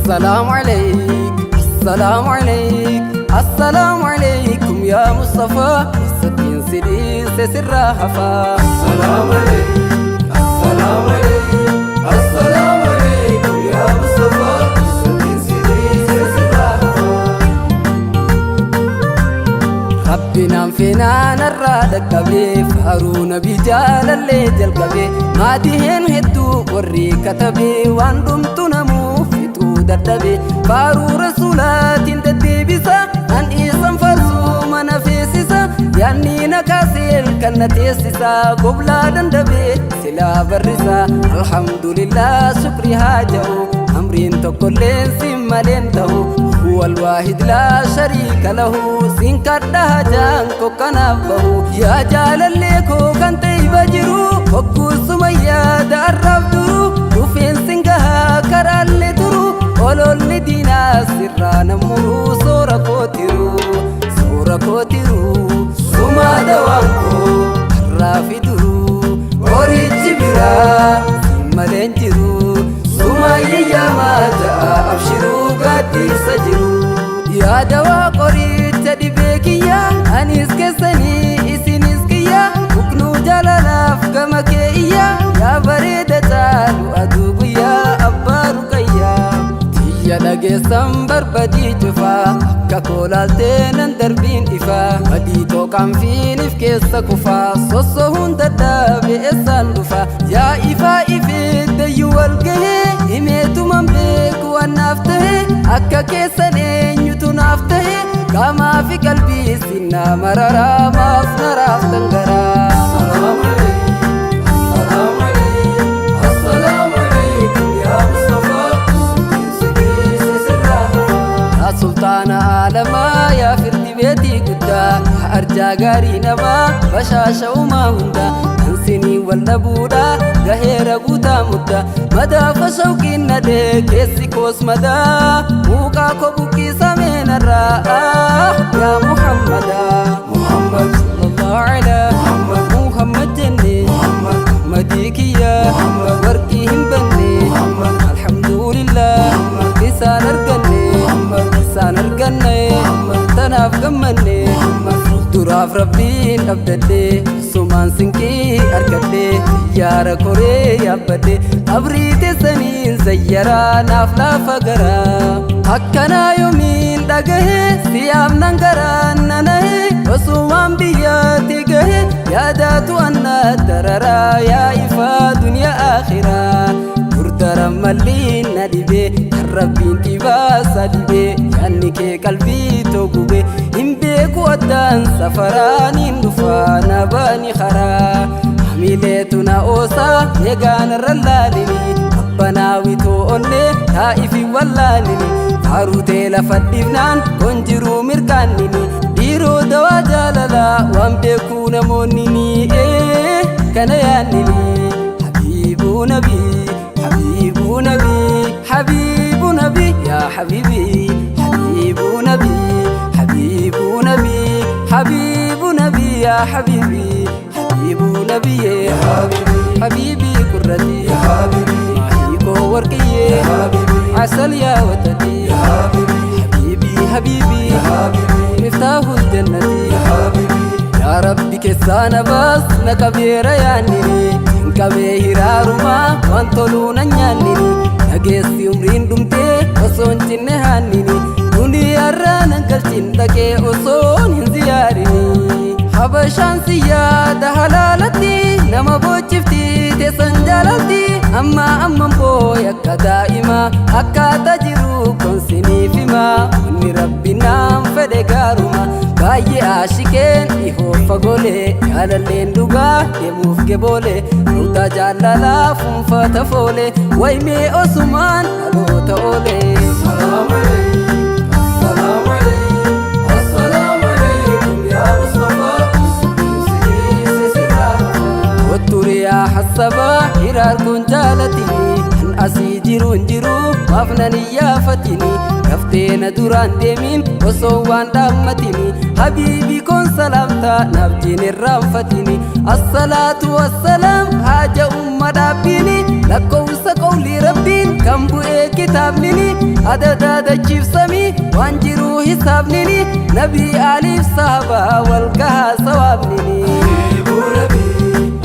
السلام عليك، السلام عليك، السلام عليكم يا مصطفى. ستين سديس سرها. السلام عليك، السلام عليك، السلام عليكم يا مصطفى. ستين سديس سرها. Rabbinaan feenaan irraa dhaqqabee, faaruu nabii jaalallee jalqabee, maatiin hedduu warri katabee, waan dhumtu namuu fixuu dadhabee, faaruu rasuulaatiin deddeebisa, an isan farsuu mana feesisa, yaanni na kaaseel kan na teessisa, goblaa dandabee silaa barrisa. Alhamdulillah, shukri haa ja'u, amriin tokkolleen sin maleen ta'u. هو الواحد لا شريك له. سين كدها جانكو كنافه يا جالليكو كان تيبا جرو حقو سمية دارب درو رفين سنگها كرال درو ولول دينا سران مرو سورة كوترو سورة كوترو سما دوانكو الرافي درو قريت برا سمالين جرو sumayya maata abshiruu gaaddisa jiru. Yaada waa qoricha dhibee kiyya, anis keessanii isinis kiyya, muknuu jaalalaaf gama kee iyya, yaa bareeda caalu aduu guyyaa abbaa ruqayyaa. Tiyya dhageessan barbadii cufaa, akka koolaaltee nan darbiin ifaa, badii tooqaan fiinif keessa kufaa, sossohuun dadhabe eessaan dhufa, yaa ifaa ifeeddayyuu wal gahee, himeetuman beeku wannaaf tahe, akka keessan eenyutu naaf tahe, qaamaa fi qalbii sinnaa mararaa maaf naraaf dangaraa. السلام عليك، السلام عليك، السلام عليكم يا مصطفى. ستين سديس سرها. Yaa sultaana aalamaa, yaa firdi beetii guddaa, yaa arjaa gaarii namaa, bashaasha uumaa hunda, kan sinii wal dhabuudha gaheera guutaa mudda, madaafa shawqiin nadee keessi koos madaa, muuqaa koo buqqii sameenarraa, yaa Muhammadaa. محمد، sallallahu ala محمد، Muhammad jenne. محمد، Madii kiyya محمد، warqii hin banne. محمد، Alhamdulillah, محمد، isaan arganne. محمد، Isaan arganne. محمد، Tanaaf gammanne. محمد، Duraaf rabbiin abdadhe, sumaan sinqii argadhe, xiyyaara koree yaabbadhe, qabrii teessaniin zayyaraa naaf laafa garaa. Akkanaa yoomiin dhagahe, siyaaf nan garaan nanahe, osumaan biyyaatti gahe, yaadaatu anna dararaa, yaa ifaa duniyaa akhiraa. Durdara malliin na dhibe, kan rabbiin dhibaasa dhibe, yaanni kee qalbii too gube, hin beeku addaan safaraaniin dhufaa na baani karaa. Hamileetu na oosaa eegaan irra laalini, abbanaawitoo onnee taa'ifi wallaalini, faaruutee lafa dhibnaan kon jiruu mirkaannini, dhiiroo dawaa jaalalaa waan beekuu namoonni ni kana yaannini. Habiibuu nabii, habiibuu nabii, habiibuu nabii, yaa habiibii, habiibuu nabii, habiibuu nabii, habiibuu nabii, yaa habiibii, habiibuu nabiyyee. يا حبيبي، حبيبي قرتي، يا حبيبي، ماهيكو ورقية، يا حبيبي، عسل يا وتدي، يا حبيبي، حبيبي حبيبي، يا حبيبي، مفتاح الجنة. يا حبيبي. Yaa Rabbi keessaa na baas, na qabeera yaannini, hin qabee hiraarumaa waan toluu nan nyaannini, dhageessi umriin dhumtee osoo hin cinne haannini, duniyaarraa nan galchin dhaqee osoon hin ziyaarini. Habashaan si yaada halaalatti, nama boochifti teessan jaalalti, amma amman booy akka daa'ima, akkaataa jiru konsiniif hima, wanni rabbi naan fedhe gaaruma, baay'ee aashikeen dhihoo fagoolee, jaalalleen dhugaa deemuuf geboole, ruutaa jaalalaa fuunfata foole, waymee osumaan dhaloota oole. السلام عليك، السلام عليك، السلام عليكم يا مصطفى. ستين سديس سرها. Watturiyaa hassabaa hiraar kun jaalatini, kan asii jiru hin jiru. Maaf nan iyyaafatini? Daftee na duraan deemin osoo waan dhaammatini. Habiibii koon salaamtaa naaf jeen irraanfatini. Assalaatu wassalaam haaja umma dhaabbiini. Lakkoofsa qawlii rabbiin kan bu'ee kitaabnini. Adada dachiif samii waan jiruu hisaabnini. Nabii aaliif sahabaa wal gahaa sawaabnini. Habibu Nabii.